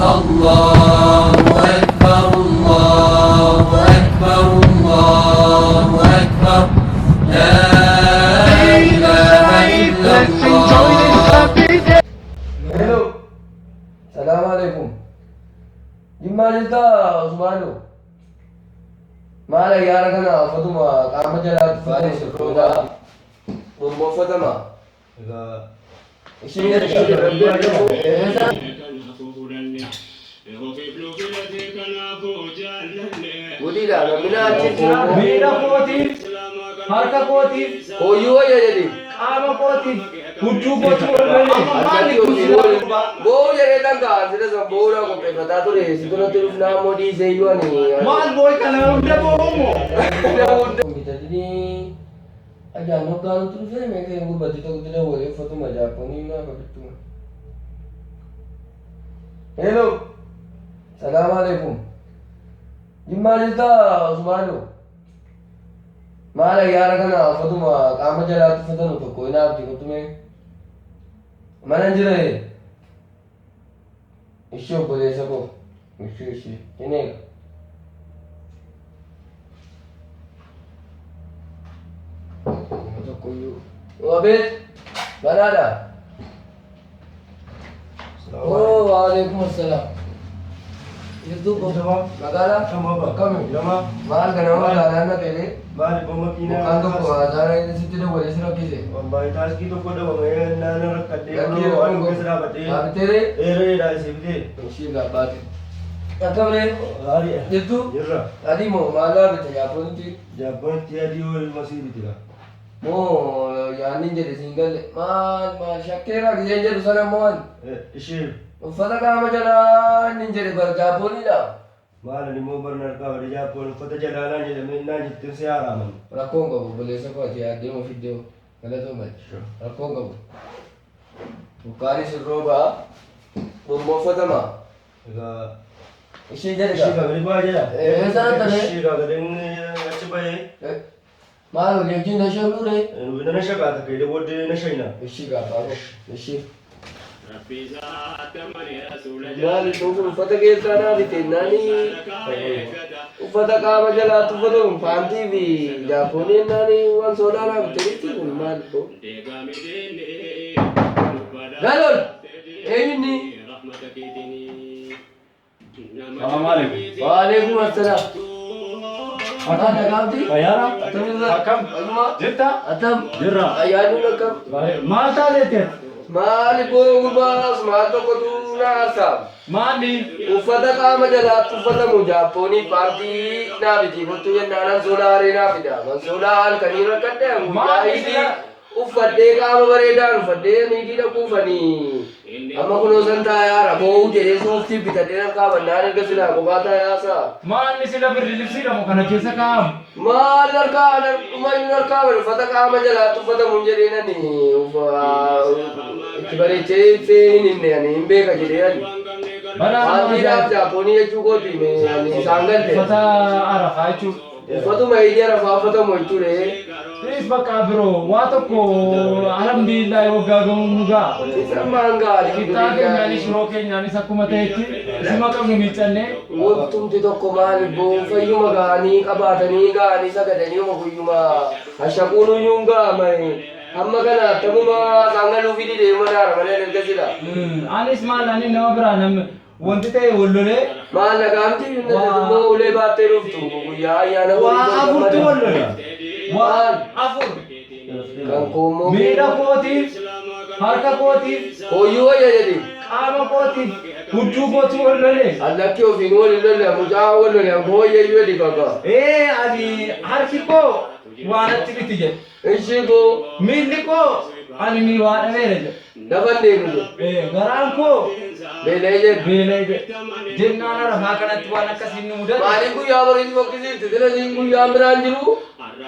Allahu Ekber, Allahu Ekber, Allahu Ekber. La ilahe illallah. Hello. Salaam alaikum. Jimmaa jirtaa Usmaanoo? Maal ayyaana kana uffatuma qaama jalaatti uffatan sirroota morma uffatama. Isheen Gudiidha namni na achi jira. Miila kootiif, harka kootiif, Hooyyuu wayya jedhi. qaama kootiif, hudduu kootiif wal lole. Harkatti hojii waliin boo'uu jedhee dhangaa sila san boo'uudhaan qopheeffataa ture si duratti dhufnaa immoo dhiisee iyyuu ani. Maal boo'i kana hunda boo'umoo? Bitatini ajaan hoggaa nutti dhufee meeqa hin gurbatti tokkotti dawwalee uffatuma jaappoonii naa qabittuma. Hello. Salaam alaikum. Jimmaa jirtaa Usmaanoo? Maal ayyaana kana uffatuma qaama jalaatti uffatanu tokko hin abdi kottumee. Mana hin jira ishee obboleessa koo ishee ishee hin eega. Nama tokkoyyuu. Abeet banaadha. Oo waalaikum assalaam. Jirtuu koo magaalaa akkami maal ganama magaalaa na qeelee Maali bomma kiinaa bokkaan tokko haasaara inni sitti dawwalee si rakkise. Wallahi taaskii tokko dhabamee naana rakkadhee Lakkii kunoo waan rakkoon keessa dhaabadhee Dhaabteeree dheereedha isii bitee. ishii gaabbaate. Akkamree Gaariidha. jirtuu Jirra. adii moo maallaa bite jaappoonitti Jaappoonitti adii wal masii bitira. moo yaannin jedhe siin galle maal maal shakkeeraa giseen jedhu sana moo an Ishee uffata qaama jalaa inni jedhe bar jaappooniidha. maal ani immoo barna harkaa bade Jaappoon uffata jalaa naan jedhamee naan jetteen si haaraaman. Rakkoon qabu obboleessa koo ati yaaddee moo fiddee moo galatoo malee rakkoon qabu. Bukkaanis hin roobaa morma uffatama Egaa ishee jedhe ishii gaa. gadi baa jedha. Eessa dhattane? Ishii gadi achi bahee Maal hojii wajjin na shaluure? nana shaqaa takka jedhee booddee na shayna. Ishii gaabbaa koo ishii. Maal iddoo kun uffata keessaa naa bite naani uffata qaama jalaatti uffatamu paantii fi jaappoonii naani waan soolaa naa bite jetti kun maal iddoo. Galoon eenyunni? Salaam alaikum. Waalaikum assalaam. Mataa dhagaamti? Fayyaara? Akkamirra? Akkam? Akkuma? Jirta? Attam? Jirra. Ayyaanni akkam? Maal taateetti? Maali boo gurbaas maal tokkotu na haasa'am. Maali? Uffata qaama jalaatti uffatamu jaappoonii paartii naa biti kottu jennaan ansoolaa haree naa fida. Ansoolaa halkanii rakkadhe guyyaa Maali hiidii sila? uffadhee qaama bareedaan uffadhee niitii dhaquufanii. Amma kunoo san taayaara boo'uu jedhee sooftii bitadhee nan kaabannaan erga silaa kophaa taayaasaa. Maalli sila birri libsiidha moo kana keessa kaa'amu? Maal harkaa dhumayyuu harkaa bari uffata qaama jalaatti uffatamu hin jedheen ani itti bareechee ibsee hin himne ani hin beeka jedhee ani. Bara amma Paantiidhaaf ajaa'ib. jaapoonii jechuu kooti ani isaan galte. Uffata arafaa jechuudha. Uffatuma ija rafaa uffatamu jechuudha. Please bakka biroo waa tokko alhamdulillah waggaa gahuun nu ga'a. Isa maangaa Qixxaa keenyaanis shiroo keenyaanis akkuma ta'etti isuma qabnu miiccannee Wantumti tokko maali boo fayyuma ga'anii qabaatanii ga'anii sagadanii uma guyyuma hashaquun iyyuu hin ga'amani. Hamma kana attamuma isaan galuufi didee mana haara erga sila. Anis maal ani nama biraa nam wanti ta'e wal lolee Maal nagaamti Waa. immoo ulee baattee dhuftu guyyaa ayyaana waa afurtu wal lole. Waa Maal? afur. Kan koommoo Miila kootiif, harka kootiif, hooyyuu wayya jedhi. qaama kootiif, hudduu kootu wal lole. Allakki ofiin wal hin lolle mucaa wal lolle kan hooyya iyyuu jedhi kaka. Ee ani harki koo waa natti miti jedhe. Ishii koo Miilli koo ani ni waa dhabeera jedhe. lafa hin deemu jedhe. Ee garaan koo Beela'ee jedhe. beela'e jedhe. Jennaan arafaa kanatti waan akkasiin nu mudate. Maaliif guyyaa boriitti fokkisiifti? Sila siin guyyaan biraan jiru.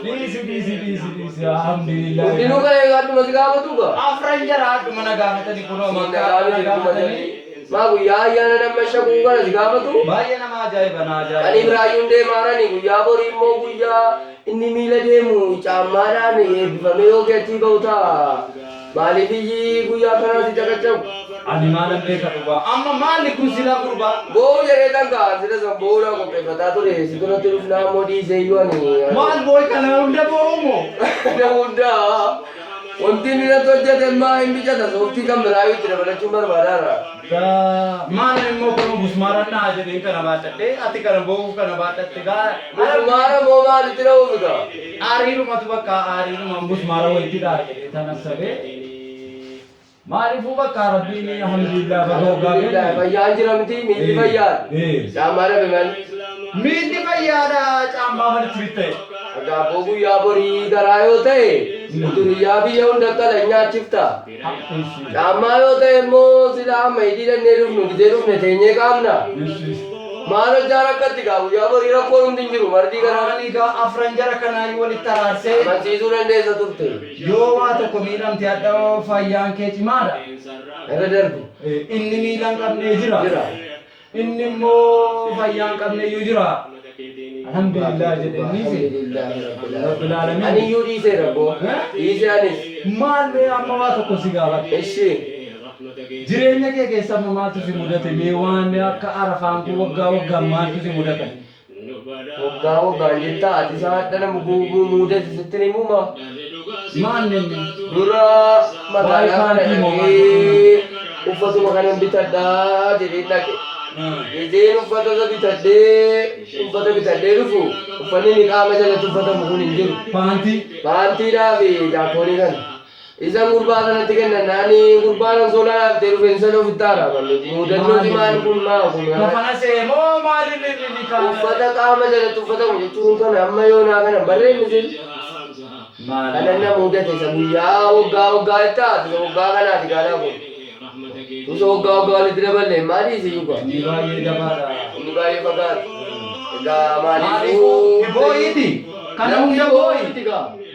Dhiisi dhiisi dhiisi dhiisi alhamdulillah. Hundinuu kana eegaadhuma si gaafatu gaa. Afran jara haadhuma na gaafatanii kunoo Siin makkaa nagaa na miti dhuma gaafatanii. jedhanii. Maa guyyaa ayyaana nama shakuu kana si gaafatu? Baay'ee nama ajaa'iba na Ani ajaa'iba. Ibraayyuun deemaarani guyyaa borii immoo guyyaa inni miila deemu caammaadhaan eebbifamee yoo achii ba'u ta'a. Maaliif iyyi guyyaa kanaa si caqacabu? Ani maalan beeka dhugaa. Amma maalli kun silaa gurbaa? Boo'uu jedhee dhangaa sila san boo'uudhaan qopheeffataa ture si duratti dhufnaa immoo dhiisee iyyuu ani. Maal boo'i kana hunda boo'u moo? Kana hundaa wanti inni natti hojjete immaa hin bicata sooftii kan biraa itti dabalachuun barbaadaara. Maal immoo kun busmaara naa jedheen kana baadhadhee ati kana boo'uuf kana baadhatte gaa. Busmaara moo maalitti dha'uuf gaa? Aariidhumatu bakka aariidhuma busmaara wayitti dha'a jedhee tan assabee. Maaliifuu bakka rabbiin alhamdulillah baga waggaa Alhamdulillah kenne. fayyaan jira miti miilli fayyaan. Caammaa dhabe malee. Miilli fayyaadha caammaa malitti bitte. Gaabboo guyyaa borii garaa yoo ta'e duriyyaa biyya hunda qala nyaachifta. Caammaa yoo ta'e immoo sila amma hidhii dhannee dhufnu gidee dhufne teenyee qaamna. Maal hojjaa rakkatti gaa guyyaa borii rakkoon hundi hin jiru mardii garaa. Maali gaa afran jara kanaa walitti araarsee Amansiisuu dandeessa turte. yoo waa tokko miidhamte hadha fayyaan kee cimaadha. Irra darbi. Inni miila hin qabne jira. Jira. Inni immoo fayyaa hin qabne iyyuu jira. Alhamdulillah jedhe innis. Alhamdulillahi rabbil Rabbil aalamiin. Ani iyyuu dhiisee rabboo. Dhiisee anis. Maal mee amma waa tokko si gaafadha. Ishi. Jireenya kee keessa amma maaltu si mudate mee waan akka arafaan kun waggaa waggaan maaltu si mudata? Waggaa waggaan jettaa ati isaa hadha nama guubuu muudate sitti ni himuma. Maal inni? Dura magaalaa kana Waa'ee moo dhaqee uffatuma kanan bitadhaa jedhee dhaqe. Gizeen uffata isa bitadhee uffata bitadhee dhufu uffanni inni qaama jalatti uffatamu kun hin jiru. Paantii. Paantiidhaa fi jaakoonii kana. Isa gurbaa sanatti kennan naani gurbaan ansoolaa dhaaftee dhufeen sana ofitti haaraman. Mudannoo cimaan kun maa kun Kafana see moo maal inni inni kaan? uffata qaama jalatti uffatamu jechuun kana amma yoonaa kana barreen isin. Maal? Kanan na mudate isa guyyaa waggaa waggaa itti haati isa waggaa kanaati gaalaa kun. Isa waggaa waggaa walitti daballe maali isi yuuba? Inni baay'ee jabaadha. Inni baay'ee fagaata. Egaa Maaliifuu maaliifuu boo'iiti. Kana hunda boo'i.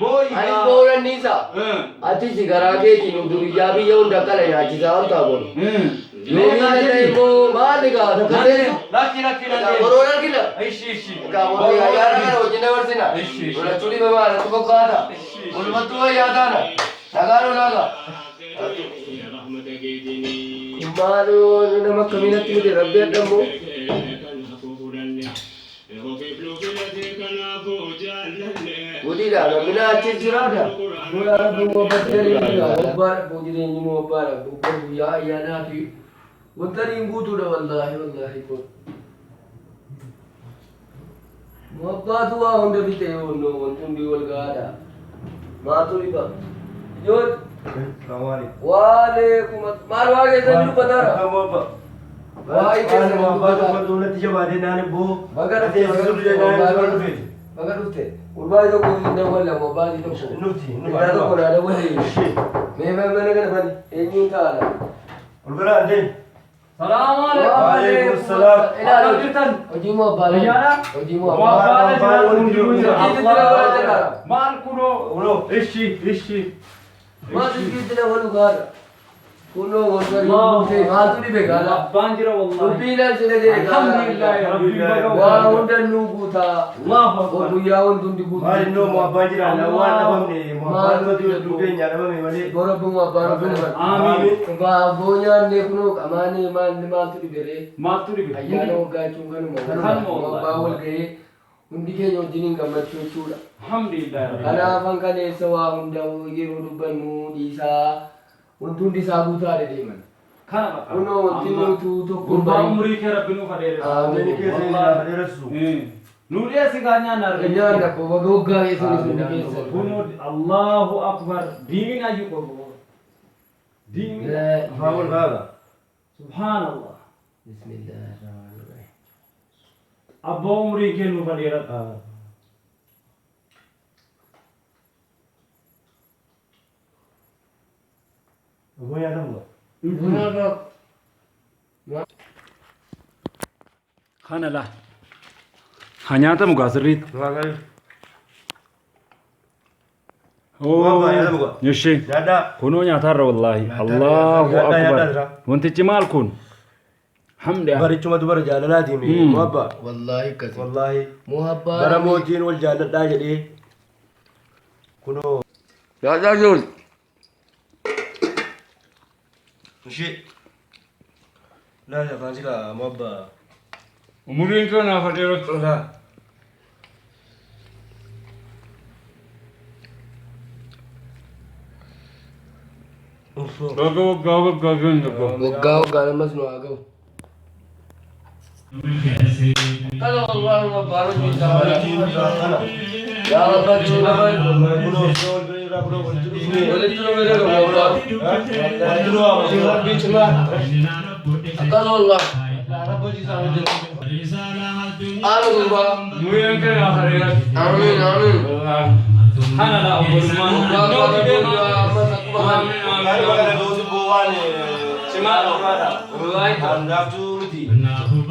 Boo'i. Anis boo'uudhaan dhiisa. Atis garaa keetiin duriyyaa biyya hunda kana nyaachisaa ol ta'a kun. Yoo miila ta'e immoo maali gaa takka teessu? Lakki lakki Egaa lakki. boroon argina. Ishi ishi. Egaa borii ayyaana kana wajjin dabarsina. Ishi, ishi. Lolachuu dhibee maalatu fakkaata? Walumattuu wayyaa taana. Nagaan olaagaa. Maaloo nama akkamii natti miti rabbi adhammoo. Gudiidha namni na achis jiraata. Guyyaa rabbi wabbattee wabbaadha boo jireenyi nu wabbaadha boo guyyaa ayyaanaa fi wanta niin guutuudha wallaahi wallaahi kun. Wabbaatu waa hunda fite onnoo wanti hundi wal gahaadha. Maatu dhiba. Ijoon waaleekum maal waa keessan dubbataara. Waa'ee keessan dubbataara. Baga dhufte baga dhufte baga dhufte gurbaa tokko hin dawwallamu abbaatii tokko. Isaa tokko naa dawwalle. Mee mana kana bani eenyuun taa'ala? Salaamu alaikum. Waalaikum salaam. Ilaali Akkam jirtan? hojii moo abbaa Fayyaadha? Hojii moo abbaa Wabbaadha jira hundinuu jira. Hojii jira. Maal kunoo? Ishi ishi. Maal itti dabalu gaara? Kunoo wanta guutee maaltu dhibe gaara? Abbaan jira wallahi. Dubbiidhaan sila jedhe gaara. Alhamdulillah rabbiin baga Waa hunda nuu guutaa. Allahu akbar. Guyyaa wanti hundi guutuu. Borabbuma abbaan of nama. Amiin. Egaa abboo nyaannee kunoo qamaanee maal maaltu dhibe ree? Maaltu dhibe? Ayyaana waggaa jechuun kanuma. Kanuma wallahi. Abbaa wal ga'ee hundi keenya wajjiniin gammachuu jechuudha. Alhamdulillah. Kanaafan kaleessa waa hunda yeroo dubbannu dhiisaa wanti hundi isaa guutaadha deeman. Kana bakka. Kunoo wanti nutu tokko Gurbaa umurii kee rabbi nuuf adeeressu. Amiin. Nu dhiyeessi kaan nyaanna argannee. Nyaanna koo baga waggaa keessan isin hundi keessan. Kunoo Allahu akbar. Diimiin ayyu qofa. Diimiin. Subhanallah. Bismillahirrahmanirrahim. Abbaa umurii kee nuuf adeeradhu. Kana laa. Haa nyaatamu gaa sirriitti. Ishee. Kunoo nyaataarra wallaahi. Allahu Nyaadhaa, akbar. nyaadhaa. Wantichi maal kun? Hamdi. Barichuma dubara jaalalaatiin muhabba. Wallaahi akkasi. Wallaahi. Muhabbaa. Bara mootiin wal jaalladhaa jedhee. Kunoo. Nyaataa jiru. Ishee. Laa afaan silaa mabba. Umuriin kee naaf dheeratu. Laa. Baga waggaa waggaa keenya gahu. Waggaa waggaan ammas nu haa gahu. Kana wallaahi abbaan hojii isaa Kana. Yaa Rabbi nama Kunoo osoo wal bira irraa kunoo walitti dhufnee. walitti nu bira gahu wallaahi. Walitti nu waama. Rabbii cimaa. Akkana wallaahi. Haala gurbaa. Umuriin kee naaf dheeratu. Amiin amiin. Kana laa obbolummaan. Waggaa waggaa waggaa ammas akkuma kana. Kanuma kana gootu bowwaan Cimaadha. Wallaahi. Handaaftuu miti.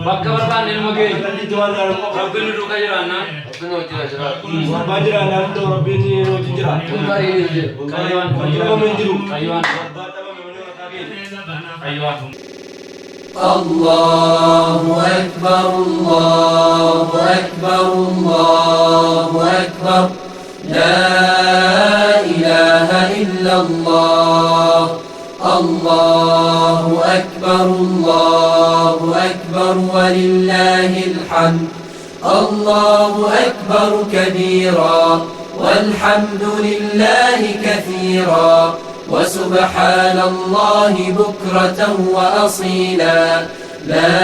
Bakka barbaanne ilma keenya. Kalliitti waan gaarii qofa. Rabbiin nu duukaa jiraannaa. Rabbiin wajjin jiraatu. Abbaan jira naannoo rabbiin wajjin jira. Kun bareedee jira. Qayyawaan. Wanti dhabame hin jiru. Qayyawaan. Abbaan dhabame malee mataa keenya. Qayyawaan. الله أكبر الله أكبر الله أكبر لا إله إلا الله الله أكبر الله أكبر ولله الحمد الله أكبر كبيرا والحمد لله كثيرا وسبحان الله بكرة وأصيلا لا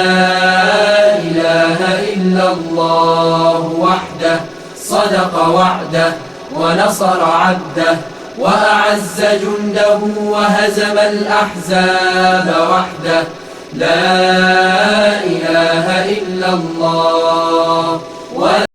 إله إلا الله وحده صدق وعده ونصر عبده وأعز جنده وهزم الأحزاب وحده لا إله إلا الله.